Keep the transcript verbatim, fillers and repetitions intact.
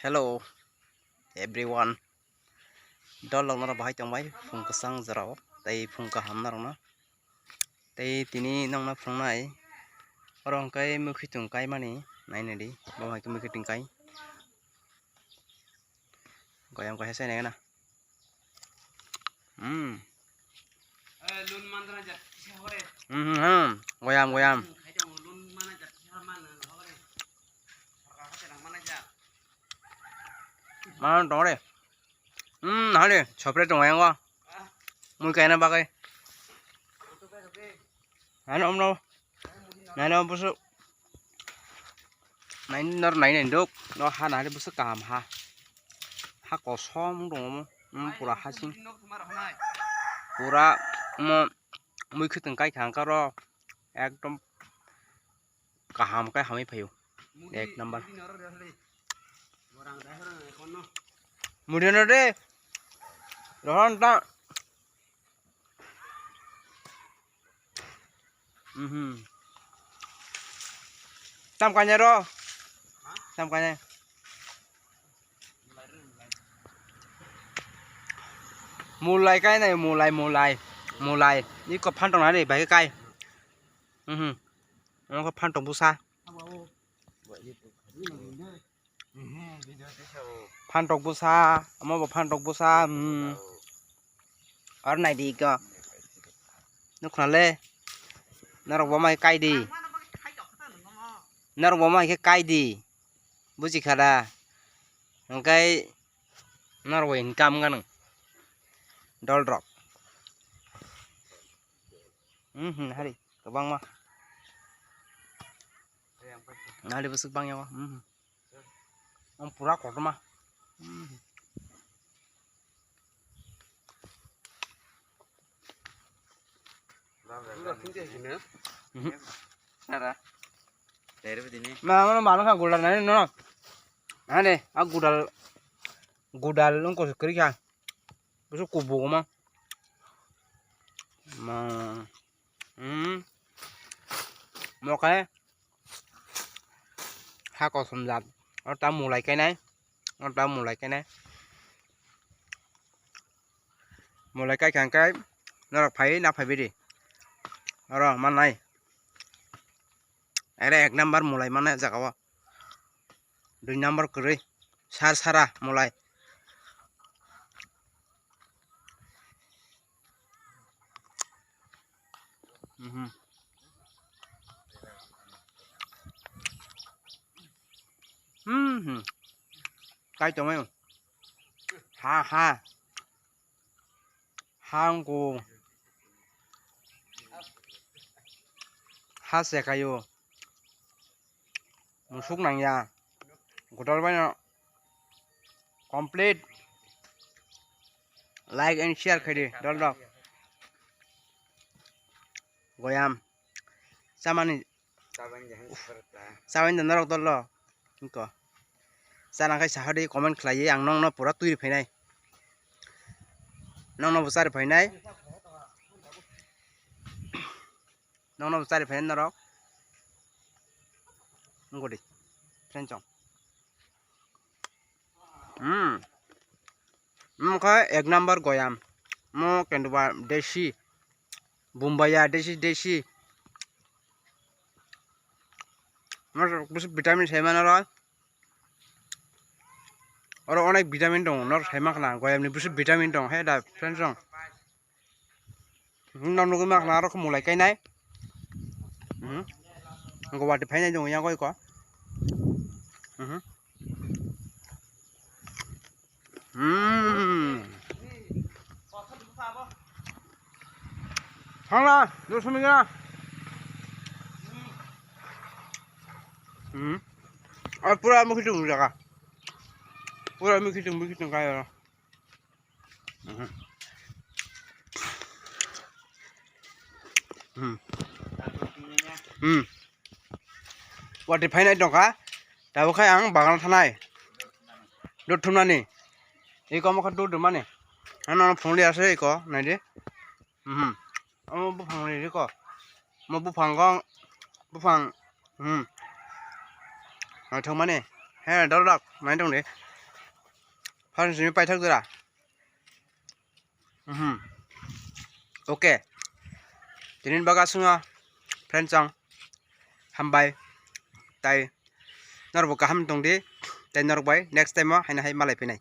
Hello everyone. Dol rok norok bahai tongbai phung kwchang jorao tei phung kaham norokno. Tei tini nongno phunuknai oro hwnkhe mwkhwitwng kaimani nainadi bo hai khe mwkhwitwng kai. Goyam kaisa naina. Hmm. Hmm, hmm, hmm. Goyam, goyam. Mana tong de. Hmm, hale, chopre tong yang wa. Mui kaina bagai. Ano omno. Nai no busu. Nai nor nai nai dok. No ha nai busu kaham ha. Ha kosom dong mo. Hmm, pura ha sing. Pura mo mui khitwng kai khang karo. Ekdom kaham kai hamwi phaio. Ek number. Mudi no de. Rohon ta. Mhm. Tam kanya ro. Tam kanya. Mulai kai nai, mulai, mulai, mulai. Iko phantong nai, bai kai. Mhm. Iko phantong busa. Phantok busa, omo bo phantok busa, hmm. Aro naidi iko. Nukhnale. Norok bo mai kai di. Norok bo mai khe kai di. Buji kha da. Hwnkhe norok bo income gwnang. Dol rok. Hmm, hmm, hari. Kwbangma. Nali bwswk bangya o. Hmm. Ang pura kotorma. Hmm. Mhm. Sara. Dari bini. Ma, ma, ma, ma, gudal nani, no, no. Ane, a gudal, gudal, nung kosok kiri kha. Bwswk kubuk ma. Ma. Hmm. Mokai. Ha kosom jat. Oro ta mulai kainai. Oro ta mulai kainai. Mulai kai kha kai. Norok phai na phai bidi. Oro manai. Ere ek number mulai mane jaga o. Dui number kwrwi. Sar sara mulai. Mhm. Mhm. Kai tongmai. Ha, ha. Ha wngkuk. Ha se kaio. Musuk nangya. Gudal baino complete. Like and share khaidi, dol rok. Goyam. Chamani. Chabai da norok dol rok. Wngkha. Chana khai sahadi comment khlaiwi ang nokno pura twi rw phainai. Nokno bo cha rw phainai. Nokno bo cha rw phainai norok. Wngkha di. Friend chong. Hmm. Wngkha ek number goyam. Mo kendwa desi. Bumbaya desi desi. Mo bwswk vitamin sai mano ro. Oro onek vitamin tongo, nor sai mankha na, goyam ni bwswk vitamin tongo, he da friends rok. Hmm, nor nugwi mankha na, aro khe mulai kainai. Hmm. Gowati phainai tongo yang koi ko. Hmm. Hmm. Thangla, dosmi gana. Hmm. Ar pura mukhi tung jaga. Pura mukhi tung, mukhi tung kaya. Hmm. Hmm. Hmm. Wati phainai tongkha. Tabuk khai ang bagan thanai. Dut thumnani. Iko mokha dut thumani. Ano phone li ase iko, naidi. Mhm. Omo buphang ni riko. Omo buphang kong, buphang, hmm. Naithok mani. He, dol rok, naithok ni. Phan simi paithak dura. Mhm. Okay. Tinin baga sungo friend chong. Hambai. Tai norok bo kaham tongdi. Tai norok bai next time o haino hai malai phinai.